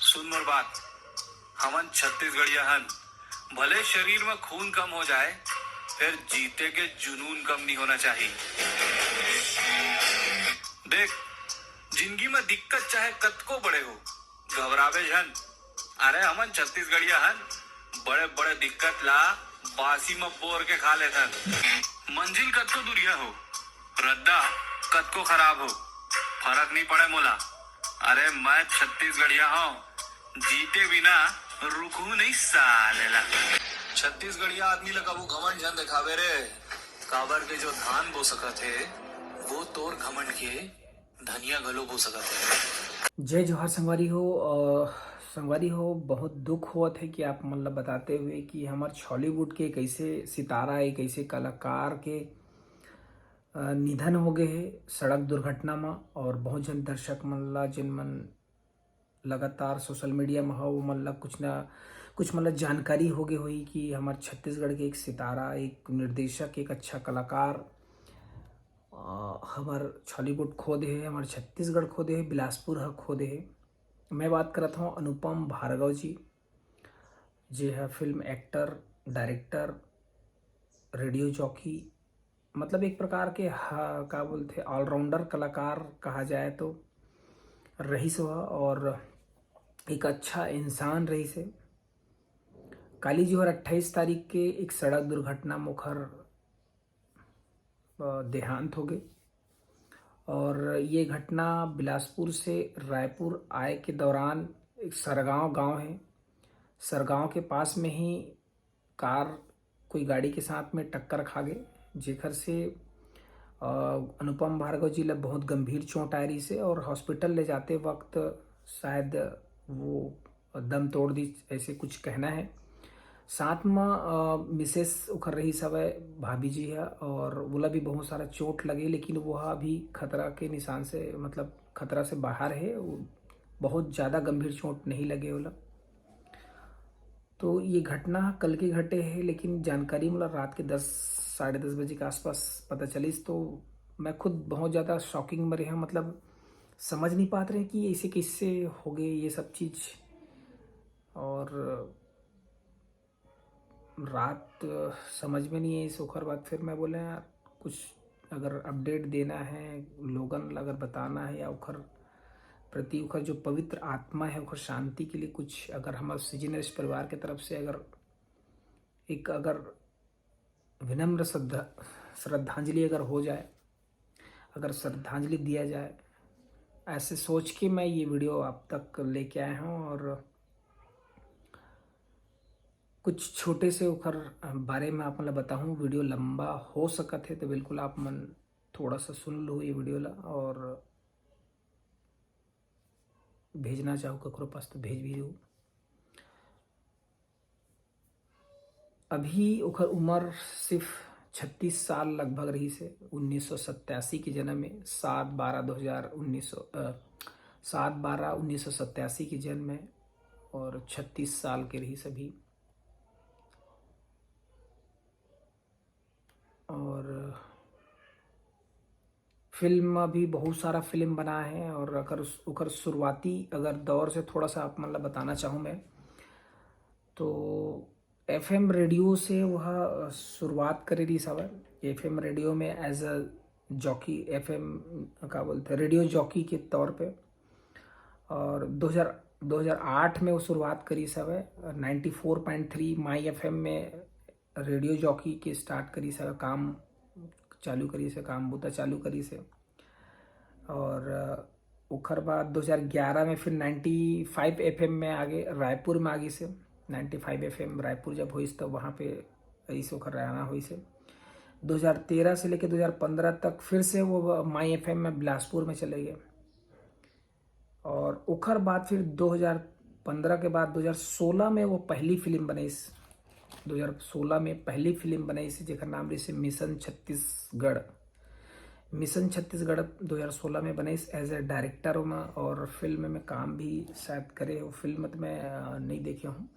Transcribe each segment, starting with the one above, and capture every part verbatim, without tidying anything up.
सुन मोर बात, हमन छत्तीसगढ़िया हन। भले शरीर में खून कम हो जाए, फिर जीते के जुनून कम नहीं होना चाहिए। देख, जिंदगी में दिक्कत चाहे कतको बड़े हो, घबरावे झन। अरे, हमन छत्तीसगढ़िया हन, बड़े बड़े दिक्कत ला बासी में बोर के खा लेथन। मंजिल कतको दुरिया हो, रद्दा कतको खराब हो, फरक नहीं पड़े मोला। अरे, मैं छत्तीसगढ़िया हूँ, जीते बिना रुकू नहीं सालेला। छत्तीसगढ़िया आदमी ला कभू घमंड झन देखावे रे, काबर के जो धान बो सकत हे, वो तोर घमंड के धनिया घलो बो सकत हे। जय जोहार संगवारी हो। अ, संगवारी हो, बहुत दुख होवत हे कि आप मन ला बताते हुए कि हमर छॉलीवुड के एक ऐसे सितारा, एक ऐसे कलाकार के, अ, निधन हो गए हे सड़क दुर्घटना म। और बहुत झन दर्शक मन ला, जिन मन लगातार सोशल मीडिया म हो, वो मन ला कुछ ना कुछ मन ला जानकारी हो गए होही कि हमर छत्तीसगढ़ के एक सितारा, एक निर्देशक, एक अच्छा कलाकार, अ, हमर छॉलीवुड खो दे हे, हमर छत्तीसगढ़ खो दे हे, बिलासपुर ह खो दे हे। मैं बात करत हूँ अनुपम भार्गव जी, जे ह film actor, director, radio jockey, मतलब एक प्रकार के ह-, का बोलथे, ऑलराउंडर कलाकार कहा जाए तो रहिस वह, और एक अच्छा इंसान रहिस हे। काली जो हर अट्ठाईस तारीख के एक सड़क दुर्घटना म ओखर, अ, देहांत हो गए। और ये घटना बिलासपुर से रायपुर आए के दौरान एक सरगांव गांव है, सरगांव के पास में ही कार कोई गाड़ी के साथ में टक्कर खा गए, जेकर से, अ, अनुपम भार्गव जी ला बहुत गंभीर चोट आए रहिस हे और हॉस्पिटल ले जाते वक्त शायद वो दम तोड़ दी, ऐसे कुछ कहना है। साथ म, अ, मिसेस ओखर रहिस हवय, भाभी जी ह, और वोला भी बहुत सारा चोट लगे, लेकिन वो ह अभी खतरा के निशान से, मतलब खतरा से बाहर है, वो बहुत ज़्यादा गंभीर चोट नहीं लगे वोला। तो ये घटना कल के घटे है, लेकिन जानकारी मोला रात के दस, साढ़े दस बजे के आसपास पता चलिस, तो मैं खुद बहुत ज़्यादा शॉकिंग में रहा, मतलब समझ नहीं पात रहे कि ऐसे कैसे हो गए ये सब चीज़। और रात समझ में नहीं आई, ओखर बाद फिर मैं बोले, "यार, कुछ अगर अपडेट देना है, लोगन ला अगर बताना है या ओखर प्रति ओखर जो पवित्र आत्मा है, ओखर शांति के लिए कुछ अगर हमर सीजनर्स परिवार के तरफ से अगर एक अगर विनम्र श्रद्धा-, श्रद्धांजलि अगर हो जाए, अगर श्रद्धांजलि दिया जाए।" ऐसे सोच के मैं ये वीडियो आप तक लेके आया हूँ और कुछ छोटे से ओखर बारे में आप मन ल बताहूँ। वीडियो लंबा हो सकत है, तो बिल्कुल आप मन थोड़ा सा सुन लो ये वीडियो ला, और भेजना चाहो ककरो पास तो भेज भी दो। अभी ओखर उम्र सिर्फ छत्तीस साल लगभग रहिस हे। उन्नीस सौ सत्तासी के जन्म में, सात बारह दो हज़ार उन्नीस सौ, अ, सात बारह उन्नीस सौ सत्तासी के जन्म में, और छत्तीस साल के रहिस अभी। और फिल्म भी बहुत सारा फिल्म बना है, और अगर उस, ओकर शुरुआती अगर दौर से थोड़ा सा आप मन ला बताना चाहूँ मैं, तो एफएम रेडियो से वह शुरुआत करे रहिस हवय। एफएम रेडियो में एज अ जॉकी, एफएम का बोलते हैं, रेडियो जॉकी के तौर पे। और दो हज़ार, दो हज़ार आठ में वो शुरुआत करिस हवय। नाइंटी फ़ोर पॉइंट थ्री माई एफएम में रेडियो जॉकी के स्टार्ट करिस हवय, काम चालू करिस हे, काम बूता चालू करिस हे। और, अ, ओखर बाद दो हज़ार ग्यारह में फिर नाइंटी फ़ाइव एफएम में आगे, रायपुर में आगिस हे। नाइंटी फ़ाइव एफएम रायपुर जब होइस, तो वहाँ पे रहिस, ओखर रहना होइस हे। दो हज़ार तेरह से लेके दो हज़ार पन्द्रह तक फिर से वो माई एफएम में बिलासपुर में चले गए। और ओखर बाद फिर दो हज़ार पन्द्रह के बाद दो हज़ार सोलह में वो पहली फिल्म बनाइस। दो हज़ार सोलह में पहली फिल्म बनाइस, जेकर नाम रहिस मिशन छत्तीसगढ़। मिशन छत्तीसगढ़ दो हज़ार सोलह में बनाइस एज ए डायरेक्टर ओमा, और फिल्म में काम भी शायद करे हो। फिल्म तो मैं, अ, नहीं देखे हूँ।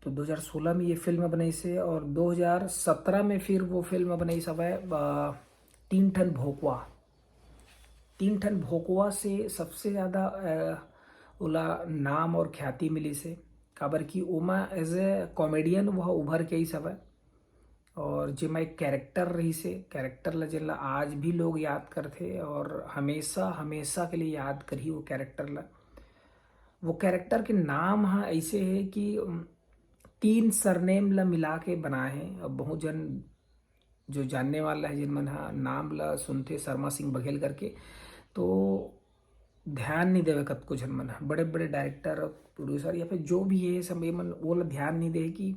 तो दो हज़ार सोलह में ये फिल्म बनाइस हे, और दो हज़ार सत्रह में फिर वो फिल्म बनाइस हवय, अ, तीन ठन भोकवा। तीन ठन भोकवा से सबसे ज़्यादा, अ, ओला नाम और ख्याति मिलिस हे, काबर कि ओमा as a comedian वह उभर के आइस हवय। और जेमा एक character रहिस हे, character ला, जेन ला आज भी लोग याद करथे और हमेशा, हमेशा के लिए याद करही वो character ला। वो character के नाम ह ऐसे हे कि, उम, तीन surname ला मिला के बनाए हे। अब बहुत जन जो जानने वाला है, जिन मन ह नाम ला सुनथे शर्मा सिंह बघेल करके, तो ध्यान नहीं देवे कतको झन मन ह। बड़े-बड़े director, producer या फिर जो भी है, सब ये मन वो ला ध्यान नहीं दे कि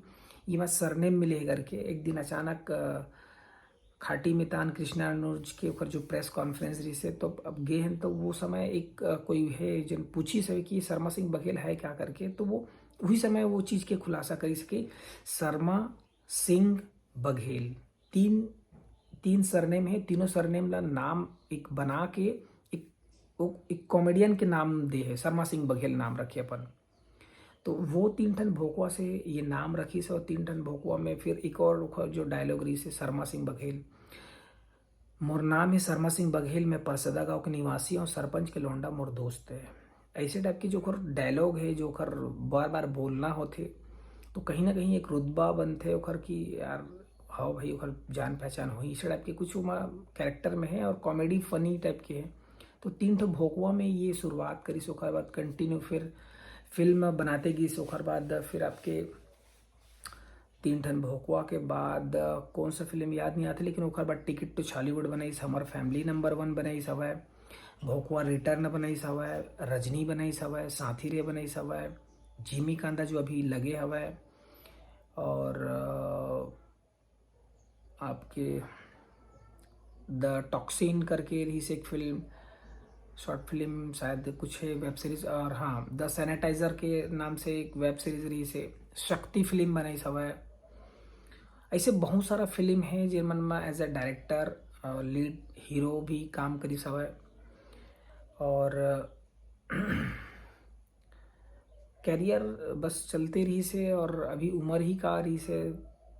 ये मन surname मिले हे करके। एक दिन अचानक, अ, खाटी मितान कृष्णा अनुज के ओकर जो press conference रहिस हे, तो अब गे हन, तो वो समय एक, अ, कोई है, जिन पूछिस हवे कि शर्मा सिंह बघेल है क्या करके, तो वो उही समय वो चीज के खुलासा करिस कि शर्मा सिंह बघेल, तीन, तीन surname है, तीनों surname ला नाम एक बना के एक, वो एक comedian के नाम दे है, शर्मा सिंह बघेल नाम रखे अपन। तो वो तीन ठन भोकवा से ये नाम रखिस हे और तीन ठन भोकवा में फिर एक और ओखर जो dialogue रहिस हे शर्मा सिंह बघेल, "मोर नाम हे शर्मा सिंह बघेल, मैं परसदा गांव के निवासी हूँ, सरपंच के लौंडा मोर दोस्त है।" ऐसे type के जो ओखर dialogue है, जो ओखर बार-बार बोलना होथे, तो कहीं ना कहीं एक रुतबा बनथे ओखर कि यार, हव भाई, ओखर जान पहचान होही, इस type के कुछ ओमा character में है और comedy funny type के है। तो तीन ठो भोकवा में ये शुरुआत करिस, ओकर बाद continue फिर फिल्म बनाते गिस, ओकर बाद फिर आपके तीन ठन भोकवा के बाद, अ, कौन सा फिल्म याद नहीं आते, लेकिन ओकर बाद Ticket to Chollywood बनाइस, हमर फैमिली नंबर वन बनाइस हवय, भोकवा return बनाइस हवय, रजनी बनाइस हवय, साथी रे बनाइस हवय, जिमी कांदा जो अभी लगे हवय, और, अ, आपके The Toxin करके रहिस एक फिल्म, short film शायद कुछ है, web series, और हाँ, The Sanitizer के नाम से एक web series रहिस हे, शक्ति फिल्म बनाइस हवय। ऐसे बहुत सारा फिल्म है, जिन मन में as a director, uh, lead hero भी काम करिस हवय। और career बस चलते रहिस हे और अभी उम्र ही का रहिस हे,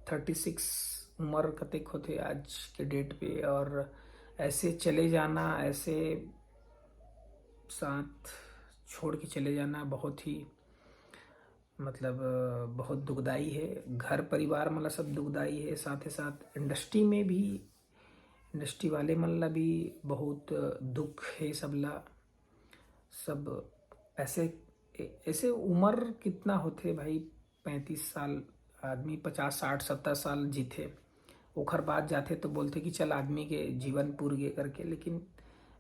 thirty six उम्र कतेक होथे आज के date पे, और ऐसे चले जाना, ऐसे साथ छोड़ के चले जाना बहुत ही, मतलब, बहुत दुखदाई है। घर परिवार मन ला सब दुखदाई है, साथ ही साथ industry में भी, industry वाले मन ला भी बहुत दुख है सब ला। सब ऐसे, ऐसे उम्र कितना होथे भाई, पैंतीस साल, आदमी पचास, साठ, सत्तर साल जीथे, ओखर बाद जाथे तो बोलथे कि चल, आदमी के जीवन पूर गे करके, लेकिन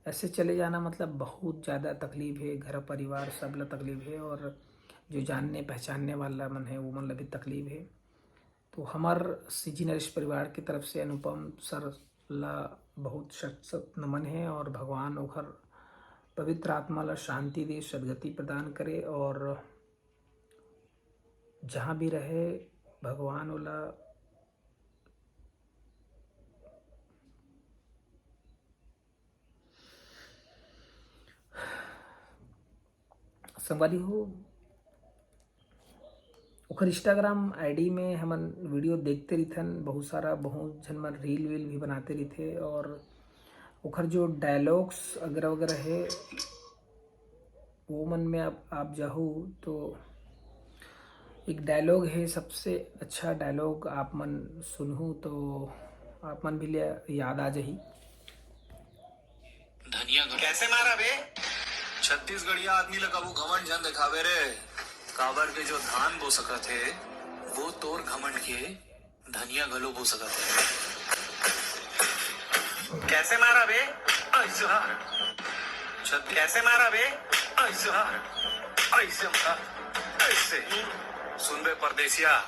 ऐसे चले जाना, मतलब, बहुत ज़्यादा तकलीफ है। घर परिवार सब ला तकलीफ है, और जो जानने पहचानने वाला मन है, वो मन ला भी तकलीफ है। तो हमर सीजी नरेश परिवार की तरफ से अनुपम सर ला बहुत शत शत नमन है, और भगवान ओखर पवित्र आत्मा ला शांति दे, सदगति प्रदान करे, और जहाँ भी रहे, भगवान ओला संगवारी हो, ओकर Instagram ID में हमन video देखते रहिथन, बहुत सारा, बहुत झन मन reel वील भी बनाते रहिथे, और ओकर जो dialogues वगैरह वगैरह है, वो मन में आप, आप जाहू तो एक dialogue है, सबसे अच्छा dialogue आप मन सुनहू तो आप मन भी ले याद आ जाही। धनिया घलो। कैसे मारा बे? छत्तीसगढ़िया आदमी ला कभू घमंड झन देखावे रे। काबर के जो धान बो सकत हे, वो तोर घमंड के धनिया घलो बो सकत हे। कैसे मारा बे? ऐसे मारा। छत्ती-, कैसे मारा बे? ऐसे मारा। ऐसे मारा। ऐसे। सुन बे परदेसिया,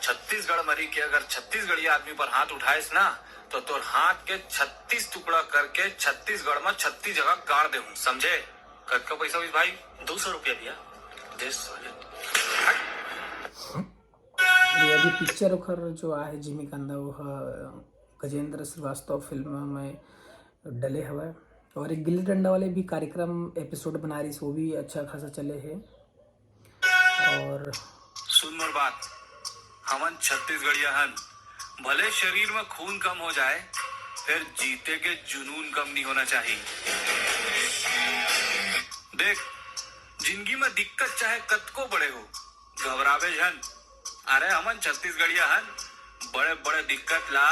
छत्तीसगढ़ मरी के अगर छत्तीसगढ़िया आदमी पर हाथ उठाइस ना, तो तोर हाथ के छत्तीस टुकड़ा करके छत्तीसगढ़ में छत्तीस जगह गाड़ देहूं, समझे? कतका पैसा होइस भाई? दो सौ रुपया भैया, दे साले। ये अभी picture ओखर जो आए हे जिमी कांदा, वो ह गजेंद्र श्रीवास्तव फिल्म में डले हवय। और एक गिल्ली डंडा वाले भी कार्यक्रम episode बना रहिस, वो भी अच्छा खासा चले हे। और सुन मोर बात, हमन छत्तीसगढ़िया हन, भले शरीर में खून कम हो जाए, फिर जीते के जुनून कम नहीं होना चाहिए। देख, जिंदगी में दिक्कत चाहे कतको बड़े हो, घबराबे झन। अरे हमन छत्तीसगढ़िया हन, बड़े बड़े दिक्कत ला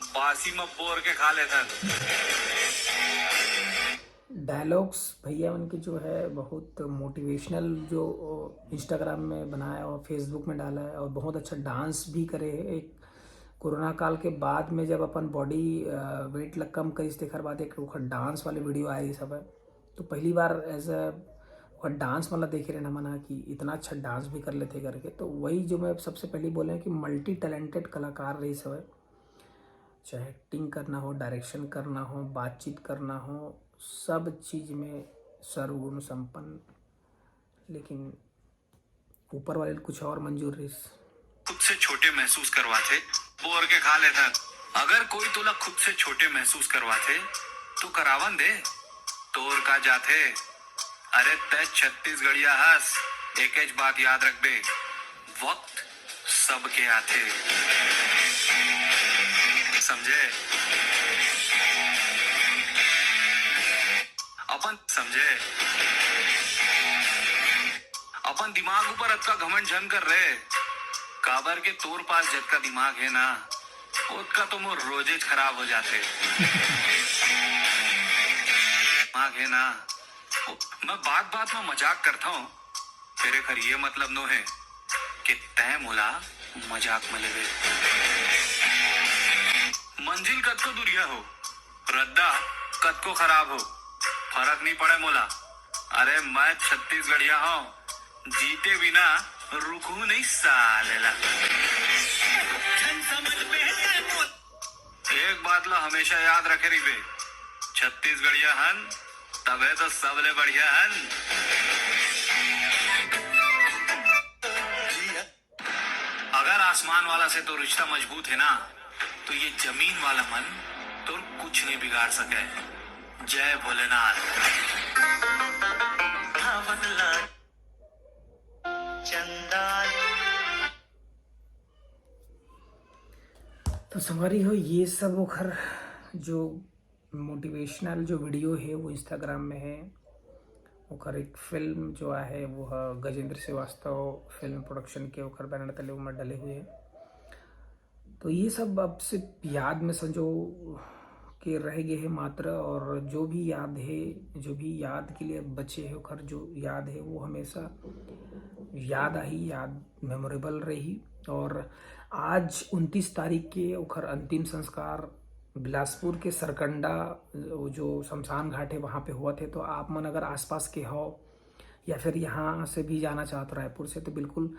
बासी में बोर के खा लेथन। डायलॉग्स भैया उनके जो है बहुत मोटिवेशनल, जो इंस्टाग्राम में बनाया और फेसबुक में डाला है और बहुत अच्छा डांस भी करे है। एक कोरोना काल के बाद में जब अपन बॉडी वेट ला कम करिस, तेखर बाद एक ओखर डांस वाले वीडियो आए सब है, तो पहली बार ऐसा ओखर डांस वाला देखे रहे हमन ह कि इतना अच्छा डांस भी कर लेते करके। तो वही जो मैं सबसे पहले बोले कि मल्टी टैलेंटेड कलाकार रही सब है, चाहे एक्टिंग करना हो, डायरेक्शन करना हो, बातचीत करना हो, सब चीज में सर्वगुण संपन्न। लेकिन ऊपर वाले कुछ और मंजूर रहिस। खुद से छोटे महसूस करवाथे, बोर के खा लेथन। अगर कोई तोला खुद से छोटे महसूस करवाथे तो करावन दे, तोर का जाथे। अरे तै छत्तीसगढ़िया हस, एकेच बात याद रखबे, वक्त सबके आथे। समझे? अपन समझे? अपन दिमाग ऊपर अतका घमंड झन कर रे, काबर के तोर पास जतका दिमाग है ना, ओतका तो मोर रोजेच खराब हो जाथे। दिमाग है ना, मैं बात बात में मजाक करता हूँ, तेरे कर ये मतलब नो है कि तय मोला मजाक में लेवे। मंजिल कतको दुरिया हो, रद्दा कतको खराब हो, फरक नहीं पड़े मोला। अरे मैं छत्तीसगढ़िया हूँ, जीते बिना रुकू नहीं सालेला। एक बात ला हमेशा याद रखे रहिबे, छत्तीसगढ़िया हन तबे तो सबले बढ़िया हन। अगर आसमान वाला से तो रिश्ता मजबूत है ना, तो ये जमीन वाला मन तो कुछ नहीं बिगाड़ सके। जय भोलेनाथ। तो संगवारी हो, ये सब ओखर जो मोटिवेशनल जो वीडियो है वो इंस्टाग्राम में है। ओखर एक फिल्म जो आहे वो ह गजेंद्र श्रीवास्तव फिल्म प्रोडक्शन के ओखर बैनर तले ओमा डले हुए है। तो ये सब अब सिर्फ याद में संजो के रह गए हैं मात्र, और जो भी याद है, जो भी याद के लिए बचे हैं, ओखर जो याद है वो हमेशा याद आही, याद मेमोरेबल रही। और आज उनतीस तारीख के ओखर अंतिम संस्कार बिलासपुर के सरकंडा, वो जो शमशान घाट है, वहाँ पे हुआ थे। तो आप मन अगर आसपास के हो या फिर यहाँ से भी जाना चाहत हो रायपुर से, तो बिल्कुल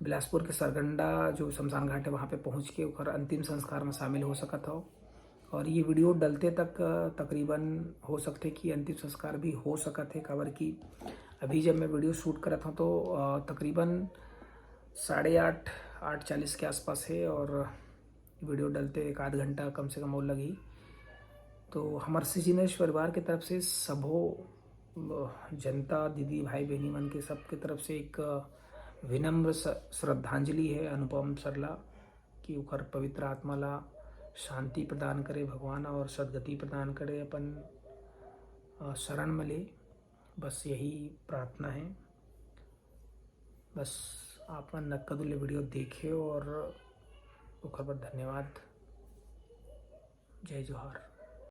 बिलासपुर के सरकंडा जो शमशान घाट है, वहाँ पे पहुँच के ओखर अंतिम संस्कार में शामिल हो सकत हो। और ये वीडियो डलते तक तकरीबन हो सकते कि अंतिम संस्कार भी हो सकत है, काबर कि अभी जब मैं वीडियो शूट करत हूँ तो अ, तकरीबन साढ़े आठ, आठ चालीस के आसपास है और वीडियो डलते एक आध घंटा कम से कम और लगी। तो हमारे सीजीनेश परिवार की तरफ से सबो अ, जनता, दीदी, भाई, बहनी मन के सबके तरफ से एक अ, विनम्र स- श्रद्धांजलि है अनुपम सर ला, कि ओखर पवित्र आत्मा ला शांति प्रदान करे भगवान और सदगति प्रदान करे अपन अ, शरण में ले। बस यही प्रार्थना है। बस आप मन नक्का दुले वीडियो देखे और ओखर बर धन्यवाद। जय जोहार।